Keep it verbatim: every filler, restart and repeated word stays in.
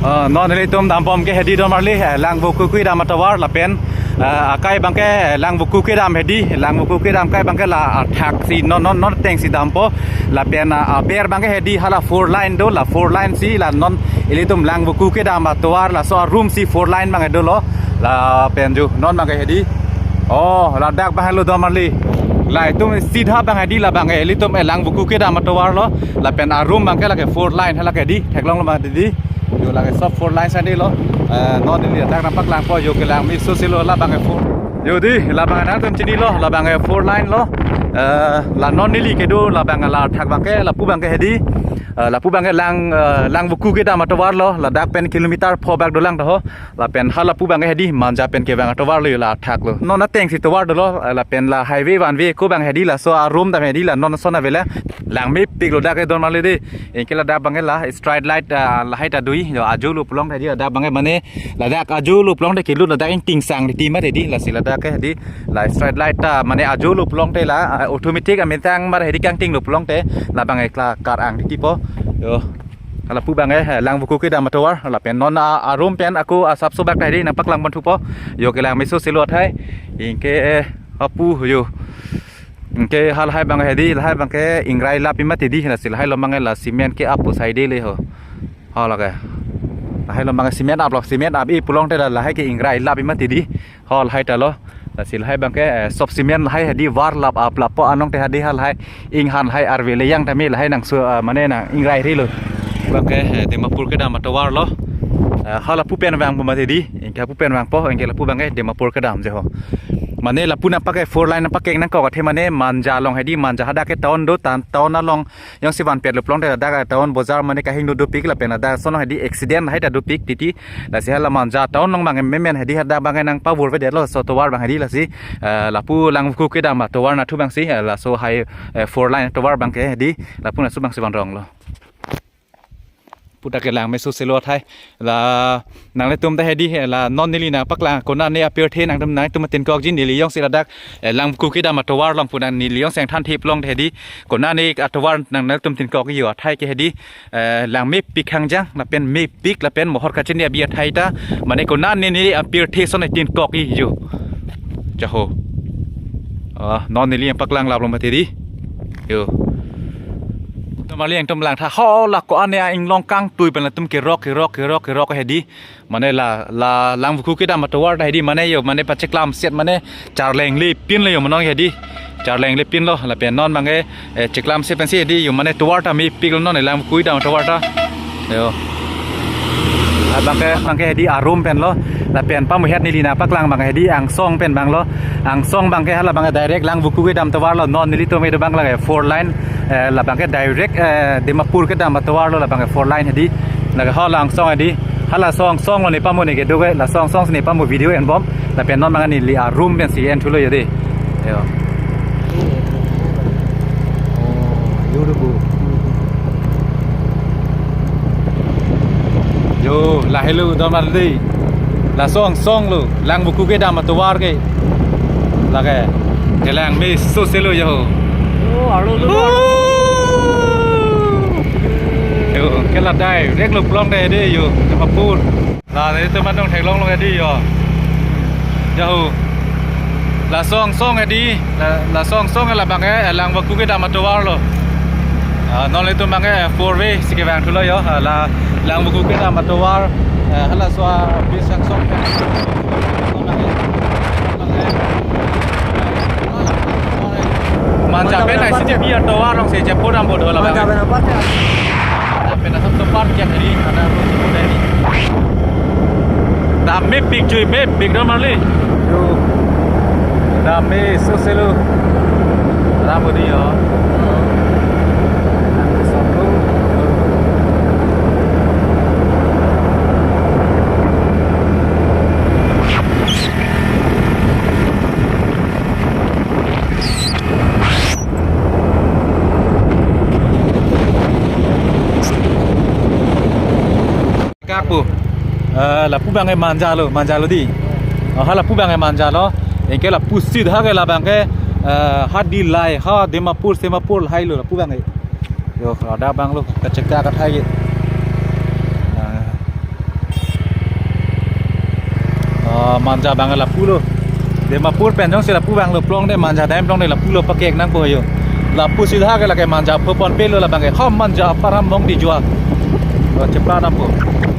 Ah, non ilitum dambom ke hedi don marli, eh, Langvoku kedam atovar lapen, eh, akai abangke, eh, Langvoku kedam hedi, Langvoku kedam akai abangke la athak si non non non ateng si dampo, lapen, ah, aber abangke hedi hala four lane do, la four lane si la non ilitum Langvoku kedam atovar laso arum si four lane abangke dolo, lapen jo non abangke hedi. Oh, ladak abang helo don marli. La itum sidha abang hedi la abangke ilitum, eh, Langvoku kedam atovar lo, lapen arum abangke lake four lane halake di, theklonglo abang hedi. Jo lake sob four lane sandilo. Eh, non neli ladak nangpaklangpo, jo kelang meso selo la abangke four. Jo di, la abang nangtum chinilo, la abangke four lane lo. Eh, la non neli kedo la abang la athak abangke, lapu abangke hedi. Eh, lapu abangke Lang, eh, Langvoku kedam atovar lo, ladak pen kilometer pho bak dolang taho. Lapen halapu abangke hedi Manja pen kevang atovar lo, la athak lo. Non ateng si tovar dolo, eh, lapen la highway one way ako abang hedi laso arum dam hedi la non ason avela. Lang mepik lo dak ke don marli di. Anke ladak abangke la street light, ah, lahai ta do-i, jo ajo lo pulote hedi ladak abangke mane ladak ajo lo pulote kilu ladak ingting sang di tima hedi, lasi ladak ke hedi la street light ta mane ajo lo pulote la, ah, automatic ametang mar hedi kangting lo pulote la abangke la kar-ang di tipo. Jo. Halapu abangke, eh, Langvoku kedam atovar, lapen non a, arum pen ako asapso bak ta hedi nangpaklang pon thupo. Jo kelang meso selo athai. Anke, eh, apu jo. Anke halahai abangke hedi, lahai abangke ingrai lapi mati di, lasi lahai lo abangke la cement ke-ap pu side le ho. Halake. Lahai lo abangke cement ap lo, cement ap-i pulote la lahai ke ingrai lapi mati di. Halahai ta lo. Lasi lahai abangke, eh, sob cement lahai hedi var lap ap lap po anong te hedi halahai inghan lahai arve le yang tame lahai nangso, ah, mane nang ingrai ri lo. Abangke, eh, Dimapur kedam atovar lo. Eh, halapu pen vangpo mati di. Anke lapu pen vangpo, anke lapu abangke Dimapur kedam je ho. Mane lapu nangpak ke four lane nangpak ke nangkok athe mane Manja along hedi, Manja hadak ke town do, tan town along jongsi vanpet lo pulote ladak town bojar mane kahingno dopik lapen ladak ason hedi accident lahai ta dopik titi. Lasi hala Manja town along abang memen hedi hadak abangke nangpavur vedetlo laso tovar abang hedi lasi, eh, lapu Langvoku kedam atovar nathu abang si, eh, laso high, eh, four lane tovar abangke hedi lapu naso abang si van rong lo. Puta kelang meso selo athai. La nanglitum ta hedi, eh, la non neli nangpaklang konane apirthe nangtum nangtum tinkok ji, neli jongsi ladak, eh, Langvoku kedam atovar along pu nang neli jongsi nangthan thip long hedi. Konane atovar nang nangtum tinkok jo athai ke hedi, eh, lang mepik hangjang lapen mepik lapen mohor kachini abi athai ta mane konane neli apirthe ason tinkok jo. Jaho. Ah, non neli nangpaklang lap lo mati di. Jo. Don marli nangtum langtha, ho la ko-an ne inglong kangtui pen latum kerok kerok kerok kerok hedi. Mane la, la Langvoku kedam atovar ta hedi mane jo, mane pacheklam set mane charleng le pin lo jo manong hedi. Charleng le pin lo lapen non abangke, eh, cheklam set pensi hedi jo mane tovar ta mepik lo non Langvoku kedam atovar ta. Jo. Abangke, abangke hedi arum pen lo. Lapen pamuhet neli nangpaklang abangke hedi angsong pen abang lo. Angsong abangke hala abangke direct Langvoku kedam atovar lo, non nelitum kedo abang lake four lane, eh, la abangke direct, eh, Dimapur kedam atovar lo, la abangke four lane hedi. Lake hala angsong hedi. Halaso angsong lo ne pamu ne kedo ke, laso angsong si ne pamu video enbom. Lapen non abang neli arum pensi enthulo jo di. Jo. Oh, beautiful. Jo, lahelo don marli. Laso angsong lo, Langvoku kedam atovar ke. Lake, kelang meso selo jo. Oh, arlo lo. Jo, ke la direct lo pulote hedi jo, Dimapur. La, nelitum anong theklong long hedi jo. Jaho. Laso angsong hedi, la, laso angsong la abangke, eh, Langvoku kedam atovar lo. Ah, non nelitum abangke, eh, four way si kevang thulo jo. Ah, la Langvoku kedam atovar, eh, halaso a bis angsong. Manja pen I C D P atovar alongsi chepo dampo do la Manja abang. Pen apa ya? Pen asap topar kian hari, ada apa chepo dari. Dam mepik cuy, mepik don marli. Yo. Dam meso selo. Ram odi yo. Kapu. Eh, lapu abangke Manja lo, Manja lo di. Oh, ha lapu abangke Manja lo. Anke lapusi dak ke la abangke, eh, ha Dillai, ha Dimapur, Semapur lahai lo lapu abangke. Yo, ada abang lo, kacheka kathai. Nah. Manja abang lapulo. Dimapur pen jongsi lapu abang lo plong de, Manja dam plong de lapulo pakek nangpo yo. Lapu sida ke lake Manja pho ponpe lo labang ke. Hom Manja param bong di jua. Oh, cepat nangpo.